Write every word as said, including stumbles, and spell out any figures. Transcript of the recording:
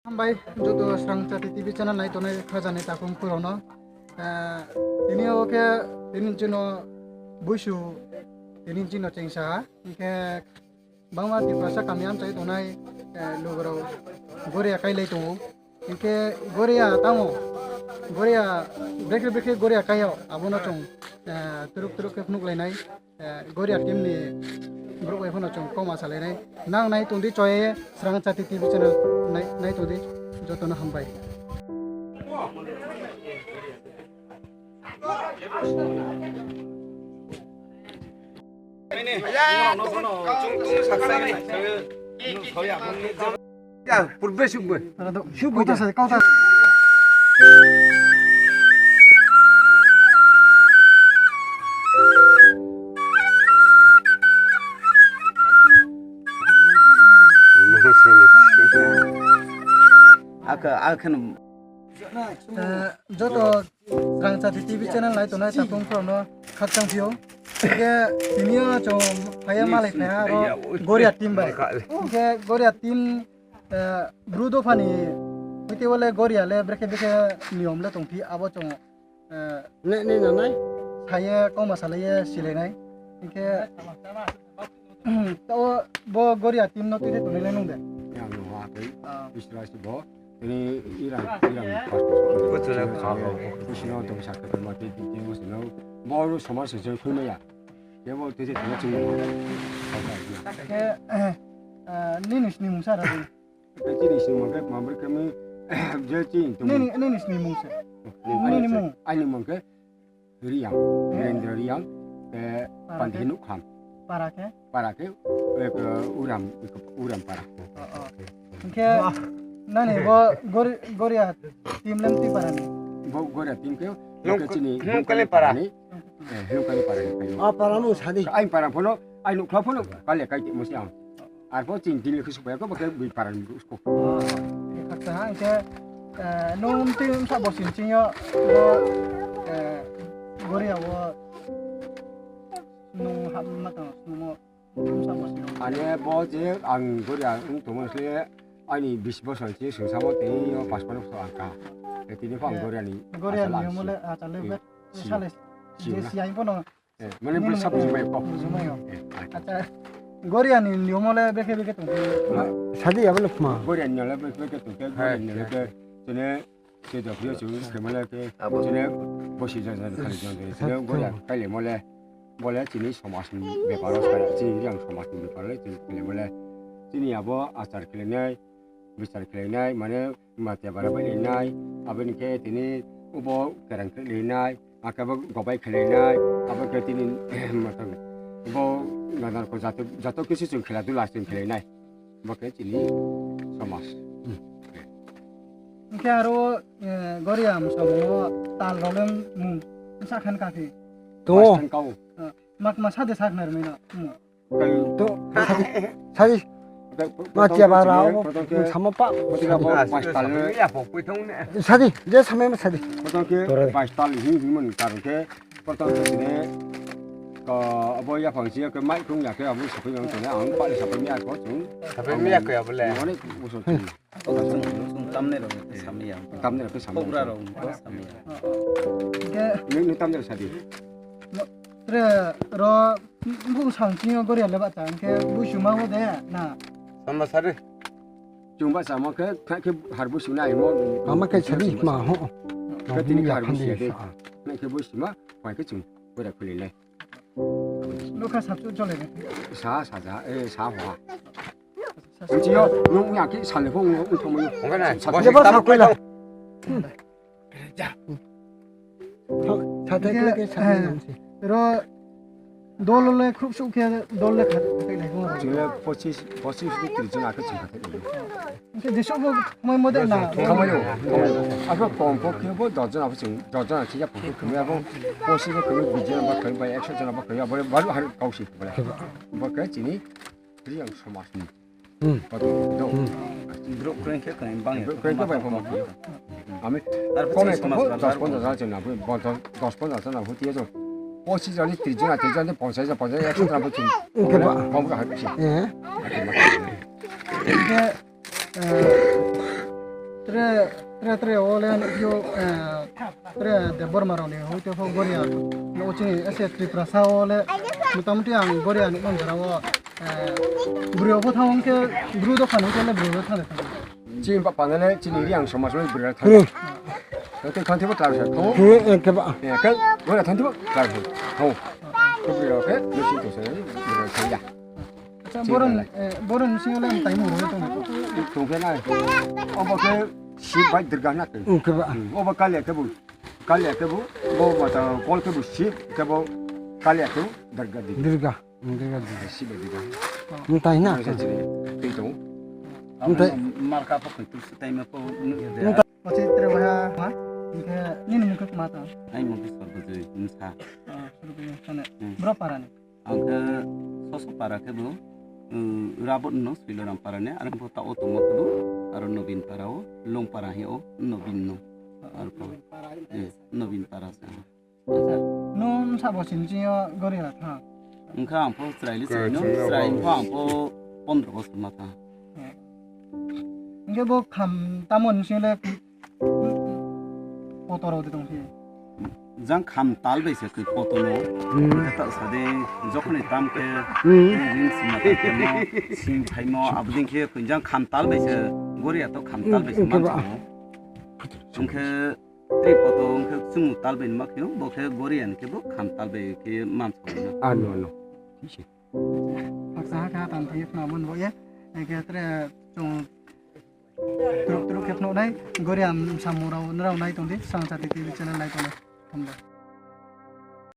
Hambai joto Srang Chati T V channel nai tongnai khajani takhum khurokno. Eh, tini o khe tini chino buisu tini chino chengsa ha. Hinkhe bangma Tiprasa kami amchai tongnai, eh, lugurok goria kailai tongo. Hinkhe goria tamo, goria bekhe bekhe goria kaio abono chwng, eh, turuk turuk khe phunuk lainai. Eh, Goria team ni borok bai phano chwng kok ma salainai. Nang nai tongdi choye Srang Chati T V channel nai, nai tongdi jotono hambai. Ya, purbe sukbe. Sukbe kauta da. Sai, kauta. Aka, aka. Eh, joto Srang Chati T V channel nai tongnai takhum khorokno khakchang phio. Hinkhe tini o chwng phaiya malai phaiha aro Goria team bai. Hinkhe Goria team, eh, bru dophani hwite wale Goria le brekhe brekhe niyom le tongphi abo chwng, eh, ne, ne, nanai? Saye koma salaye silainai. Hinkhe to bo Goria team no twi twi tonwi le nung de. Yang no ha tei. Ah. Bisra si bo. Ini Iran, Iran. Betul, ya. Bisino tong sakhe ma tei tei mo sino. Bo ru somar se joi khoi maya. Kebo tete tete chwng. Khe, eh, eh, nini sini mungsa ra. Tete chini sini mangke mambri kami je chini tung. Nini, nini sini mungsa. Nini mung. Ani mangke Riang, Birendra Riang, eh, Para Pandi ke? Nukham. Para ke? Para ke, eh, ke Uram, Uram para. Oh, oh. Oke. Hinkhe nani bo Gor-, Goria team lem ti para ni? Bo Goria team ke, Nung-, ke chini, Nungkali para. Ni. Eh, Hemkali para ni kayo. Ah, para mo sadi. Ai para phono, ai nukla phono, kale kai ti musi ang. Arpho chini dili khe supaya ko, bokhe bui para ni usko. Ah, khe khaksa ha, hinkhe, eh, nung twi wngsa bo sini chingyo, bo, eh, Goria o nung hap ma tong, nung o wngsa bo sini. Ani bo je ang Goria wng tongmo se, ani bis bosor se sung samo tei o pas pano so ang ka. Tini pho ang Eh, Goria ni Goria asal ni ang mole si. Asal le Eh, bet, si. Sale, Si je na. Si ang phono Eh, mane Nini bwsa mane bujimai kok. Bujimai kok. Eh, ah. Acha, Goria ni niyom le bekhe bekhe tong. Ma, sadi abo le khma. Goria ni le bekhe bekhe tong, Hai, Goria ni le hai. Ke, chene, ke dok yo chu, ke mala ke, Abo. Chene, bosi jan jan khali jan jan, chene Sat-, Goria, sat-, kaile mole, bole chini somaj ni bepar o sara, chini yang somaj ni bepar o chini kaile mole, chini abo achar khalenai, bichar khlainai, mane matya bara bai lainai, aboni khe tini ubo kerang khlainai, akhe bo gobai khlainai, abo khe tini bo nanar ko jato, jato kisu chwng khela dula chwng khlainai. Bo khe chini somaj. Hinkhe aro, eh, Goria mwsamungo tal rok le mung sakhan kakhe. To. Bastang kau. Eh, mak ma sade saknar mino. Hmm. To, sadi, sadi. Ma chia ba rao, samo pa. Sadi, je samai ma sadi. Kotor ke bais tal hing hing mon karon ke, kotor ke sini, ko abo ya phang sia ke mai kung ya ke abo sapi yang tene ang pa sapi mi ako chung. Sapi mi ako ya bole. Mane muso chung. Tamne rok samya. Tamne rok samya. Kogra rok samya. Oke. Ni, ni tamne rok sadi. Tre ro bung sang chingo Goria le bata, ke busu ma de na. Sama sare. Chungba sama ke, ke harbu suna imo. Mama ke sadi ma ho. Ke tini harbu suna de. Ke busu ma, pai ke chung, Goria khuli le. Lokha sapsu chole. Sa, sa, sa, eh, sa hoa. Sapsu. Unchiyo, nung ya ki sale phung, ung thong mo. Ongkana, Sa-, bosi Jeba tam sakwela. Thate ke ke sa. Ro dol le khrup su ke dol le khat ke le. Chule pochis, pochis ni trijun akhe chingkha. Hingke jesu bo khumui mode na. Khumui o, khumui o. Abo kom po khe bo dos jon abo chwng, dos jon achija phone khumui abo posi bo khumui, bis jon ba khumui, bai ekso jon ba khumui, abo baru hari kausi bole. Bo khe chini Riyang somaj ni. Hmm. Koto do. Hmm. Bro, kren khe kren bang ya. Bro, kren khe bai phone. Ami Ar kone pachis ko somaj dos bar ponjas bar. Jon chwng na, bo dos, dos ponjas jon na, huti jon. Posi jon ni, tris jon, tris jon ni, ponchas jon, ponchas jon, ekso jon bo chwng. Hingke ba. Kom ka hai si. Eh. Hingke, eh, Tre, tre, tre, ole, yo, eh, tre, Debbarma rokni, hoite pho Goria, no, chini, ese Tripura sa, ole, motamuti ang Goria ni manjara o, eh, bwrwi o bo thang khe, bru do khan, hoite le bru do thang le thang. Chini ba panale, chini ri ang somaj bai bru thang. Hoite khan thibo tlar sa, thang. He, eh, ke ba. Eh, ke, Goria thang thibo tlar sa, thang. Ko bru ke, no si to sa, bru thang ya. Acha, boron, eh, boron sing le tai mo ro to. Tongkhe nai. Obo khe Shiv bai Durga na tong. Oke ba. Hmm, obo Kali khe bo. Kali khe bo. Bo mata kol khe bo Shiv khe bo Kali khe bo Durga di. Durga. Hmm, Durga di. Shiv bai Durga. Mutai na. Tei tong. Mutai. Marka po khe tu tai ma po nu ya de. Ochi tre waya ma. Ke ni ni mukhe ma ta. Ai mukhe sorbo joi msa. Ah, sorbo joi msa ne. Hmm. Bro para ni. Ang khe Soso para khe bo, uh, Rabot no Suiloram para ni, aro bo ta o tongma khe bo, aro Nobin para o, Longpara he o, Nobin no. Aro ko, eh, Nobin para sa. Acha, no msa bo sin chi yo gori ha tha. Wngkha ang pho chwrai li chwrai no, chwrai wngkha ang pho pondro bosor ma tha. Hingke bo kham tamon sing le kotor odi tong phi. Jang kham tal bai se koi kotor no. Hmm. Khe ta sa de jokhoni tam khe Hmm. ring sima ta khe mo, sing phai mo, abding khe koi jang kham tal bai se gori ya to kham tal bai se Hmm, man ba. Tong. Wngkhe tri poto wngkhe chwng tal bai ma khe bo khe gori ya khe bo kham tal bai khe man sa. Ano, ano. Haksa hakha tam thwi phano mun bo ye. Eke tre chung truk truk khe phano nai Goriam samung rao nrao nai tong di, Swrang Chati T V channel nai tong nai. Hambai.